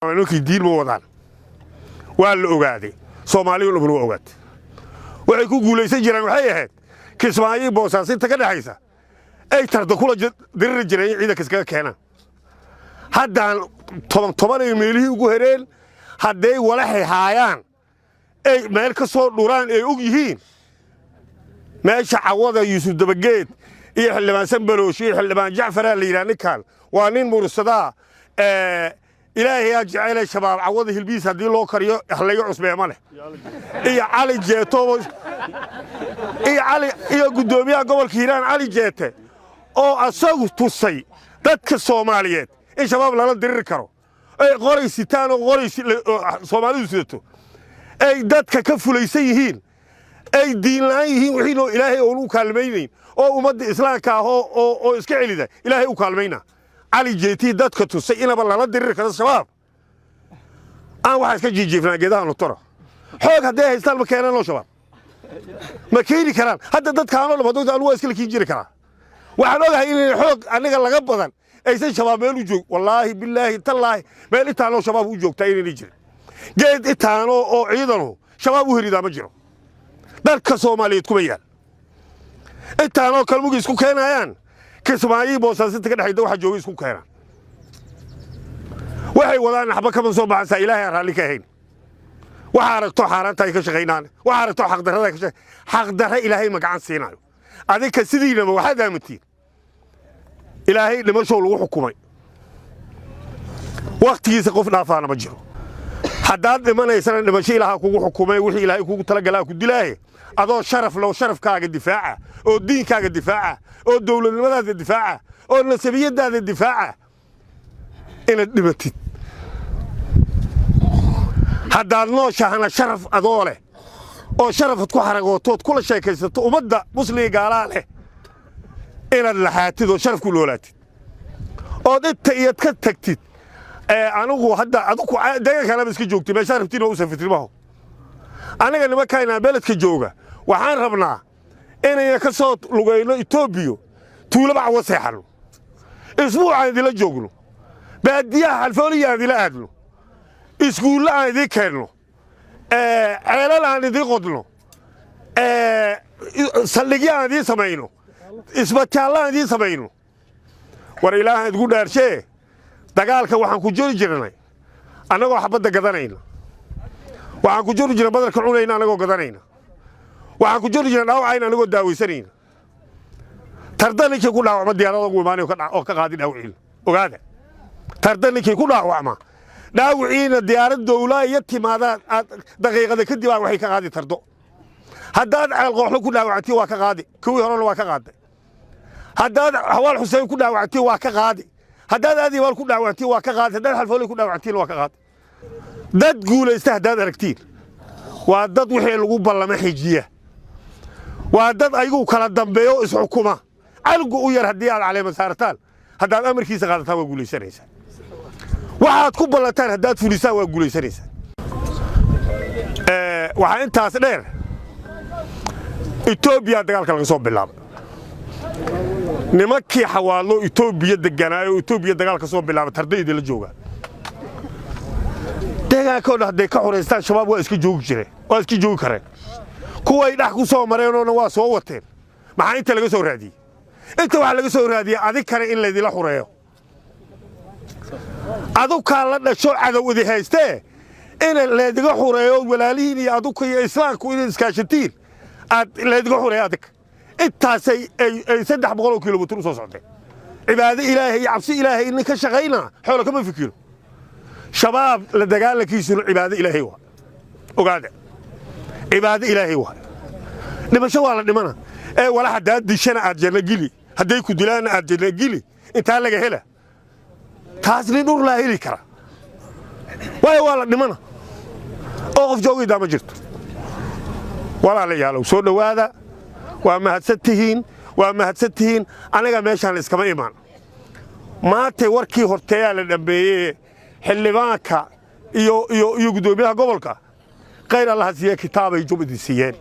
Nimankii diin ma wadaan, waa la ogaaday. Soomaaliyu dhamman waa ogaatay. Waxay ku guulaysan jireen waxay ahayd Kismaayo, Boosaasinta ka dhexaysa ay tarda kula diriri jireen in ciidanka iskaga keenaan. Haddaan toban tobanay meelihii ugu hereen. Hadday walaxay haayaan ay meel ka soo dhuraan, ay og yihiin meesha cawada Yuusuf Dabageed iyo Xildhibaan Sanbaloosh iyo Xildhibaan Jacfaraa la yidhaha. Ninkan waa nin mursadaa, Ilaahay aa jecele. Shabaab cawada hilbihiis haddii loo kariyo laga cusbeema leh. Iyo Cali Jeeto iyo Cali iyo guddoomiyaha gobolka Hiiraan Cali Jeete oo asagu tusay dadka Soomaaliyeed in Shabaab lala diriri karo, ay qoray sitaan oo qoray Soomaalidu sidato, ay dadka ka fulaysan yihiin, ay diin la'aan yihiin. Wixiinoo Ilaahay oon u kaalmaynayn oo ummadda Islaamka ah oo iska celida Ilaahay u kaalmayna. Cali Jeetii dadka tusay inaba lala diriri karo Shabaab. Aan waxaa iska jiijiifnaa geedaha nutoro. Xoog hadday haystaan ma keenanoo Shabaab ma keeni karaan. Hadda dadkaanoo dham hadduu anu waa iska lakiin jiri karaa. Waxaan ogahay inay xoog aniga laga badan aysan Shabaab meel u joog. Wallaahi, bilaahi, tallaahi, meel intaanoo Shabaab u joogtaa inaynay jirin. Geed intaanoo oo ciidanu Shabaab u heridaa ma jiro. Dalka Soomaaliyeed kuma yaal intaanoo kalmugi isku keenayaan. Kismaayo, Boosaasinta ka dhexayda waxaa jooga isku keenaan. Waxay wadaan axba kama soo baxansaa. Ilaahay aan raalli ka ahayn. Waxa aragto xaaraanta ay ka shaqaynaan, waxa aragto xaqdarrada ka shaqay. Xaqdarre Ilaahay ma gacan siinayo. Adinka sidiinaba waxaad aamintiin Ilaahay dhimashow lagu xukumay, wakhtigiisa qof dhaafaana ma jiro. Haddaad dhimanaysana dhimasho Ilaaha kugu xukumay. Wixii Ilaahay kugu talagalaa ku dilaahe. Adoo sharaf low, sharafkaaga difaaca oo diinkaaga difaaca oo dowladnimadaada difaaca oo nasabiyadaada difaaca inaad dhimatid. Haddaad nooshahana sharaf adoo leh oo sharafad ku xaragootood kula sheekaysato ummadda Musliga gaalaa leh inaad lahaatid oo sharaf ku noolaatid ood inta iyaad ka tagtid. Anigu hadda adigu deegaankaanaba iska joogtay, meeshaa rabtiin oo u safirtin maho. Aniga nimankaynaa beledka jooga waxaan rabnaa inayna ka soo lugayno Etoobiya, tuulaba cawo seexanno, isbuucaan idinla joogno, baadiyaha xalfooliya aan idinla aadno, iskuulle aan idiin keenno, ceelal aan idiin qodno, saldhigyo aan idiin samayno, isbitaallo aan idiin samayno. War Ilaahaan idgu dhaarshee, dagaalka waxaan ku jiri jirnay annagoo xabadda gadanayna. Waxaan ku jiri jirnay badarka cunayna annagoo gadanayna. Waxaan ku jiri jirnay dhaawacayna annagoo daawaysanayna. Tarda ninkii ku dhaawacma diyaarada ugu imaanay oo ka qaadi dhaawiciina. Ogaada, tarda ninkii ku dhaawacma dhaawiciina diyaarad dowlaa iyo timaadaan aad daqiiqada kadib aa waxay ka qaadi tardo. Haddaad Ceel Qooxlo ku dhaawacantii waa ka qaadi, kuwii horena waa ka qaaday. Haddaad Xawaal Xuseen ku dhaawacantii waa ka qaadi. Haddaad Aadibaal ku dhaawacantii waa ka qaadi. Haddaad Xalfooley ku dhaawacantiina waa ka qaadi. Dad guulaysta haddaad aragtiin waa dad wixii lagu ballama xijiya, waa dad ayagu kala dambeeyo, isxukuma. Canuga u yar haddii aad caleema saartaan, haddaad amarkiisa qaadataan, waa guulaysanaysaa. Waxaad ku ballantaan haddaad fulisaan, waa guulaysanaysaa. Waxaa intaas dheer, Etoobiya dagaalka laga soo bilaabay. Nimankii Xawaadlo Etoobiya deganaayo, Etoobiya dagaal ka soo bilaabay, tardaydii la joogaa. Deegaanka o dhan hadday ka xoraystaan Shabaab waa iska joogi jireen, waa iska joogi kareen. Kuway dhex ku soo mareenoo dhan waa soo wateen. Maxaa inta laga soo raadiyey? Inta waxaa laga soo raadiyey adig kale in laydila xureeyo, adukaa la dhasho cadow idi haystee in laydiga xureeyo. Walaalihiin iyo aduka iyo Islaamku inaad iskaashatiin aad laydiga xureeyo adig. Intaasay ay 300 kilomitir u soo socdeen. Cibaado Ilaahay iyo cabsi Ilaahay nin ka shaqaynaa xoolo kama fikiro. Shabaab la dagaalankiisuna cibaado Ilaahay waa. Ogaada, cibaado Ilaahay waa. Dhimasho waa la dhimana ee wala haddaad dishana aad janno geli, hadday ku dilaanna aad janno geli. Intaa laga hela taas nin dhur laa heli kara, waayo waa la dhimana oo qof joogaydaa ma jirto. Walaalayaalow, soo dhowaada. Waa mahadsan tihiin, waa mahadsan tihiin. Aniga meeshaan iskama imaan maantay. Warkii horteeyaa la dhammeeyey. Xildhibaanka iyo guddoomiyaha gobolka, khayr Allaha siiye, kitaabay jub idin siiyeen,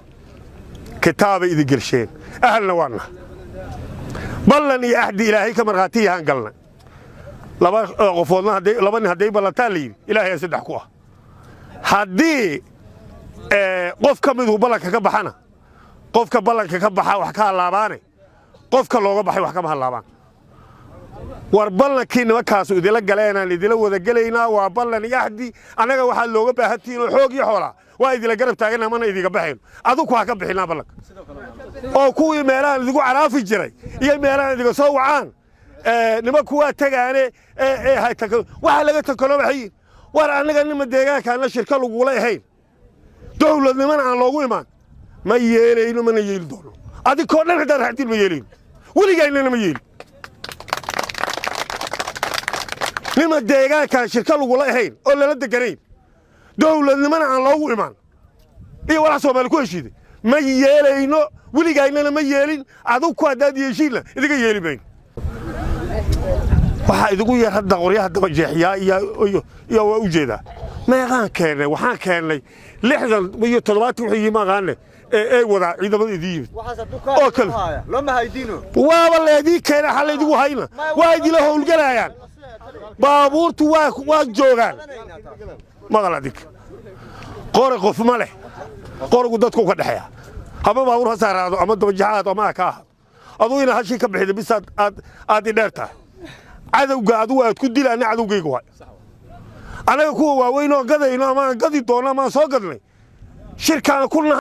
kitaabay idin gelsheen. Ahalna waana ballan iyo axdi Ilaahay ka markhaati yahaan galnay. Laba qofoodna hadday, laba nin hadday ballantaan, la yidhi, Ilaahay saddex ku ah. Haddii qof ka miduu ballanka ka baxana, qofka ballanka ka baxa wax ka hallaabaane, qofka looga baxay wax kama hallaabaan. War ballankii nimankaasu idila galeenaan idila wada gelaynaa. Waa ballan iyo axdi. Annaga waxaad looga baahan tihiin oo xoog iyo xoolaa waa idila garab taagana, mana idiga baxayno. Adinku ha ka bixinaa ballanka, oo kuwii meelahan idigu caraafi jiray iyo meelahan idiga soo wacaan, nimanku waa tagaane. Waxa laga takalo waxay, war annaga nima deegaankaana shirka lagula ahayn, dowladnimana aan loogu imaan, ma yeelayno, mana yeeli doono. Adinkoo dhan haddaan raxtiin, ma yeelayno, weligaynana ma yeelin. Nima deegaankaan shirka lagula ahayn oo lala deganayn, dowladnimana aan loogu imaan iyo walax Soomaali ku heshiiday, ma yeelayno, weligaynana ma yeelin. Adinku haddaad yeeshiinna, idiga yeeli mayno. Waxaa idigu yar hadda qoryaha dabajeexiyaa iyo waa u jeedaa. Meeqaan keennay? Waxaan keennay 60 iyo 70. Wuxuu yimi maqaane ee wadaa ciidamada idin yimid oo kale waaba leedii keenay. Xal laydigu hayna waa idila howlgelayaan. Baabuurtu waa joogaan. Maqal adig, qori qof ma leh. Qorigu dadku ka dhexeeya, ama baabuur ha saaraado ama dabajaxaad ama ha ka ahaado. Aduu ina hashii ka bixida bis aad i dheer tahay. Cadowga adigu aad ku dila, ana cadowgayga waay. Annaga kuwa waaweyn oo gadayno ama aan gadi doonno ama aan soo gadnay shirkaan ku nahay.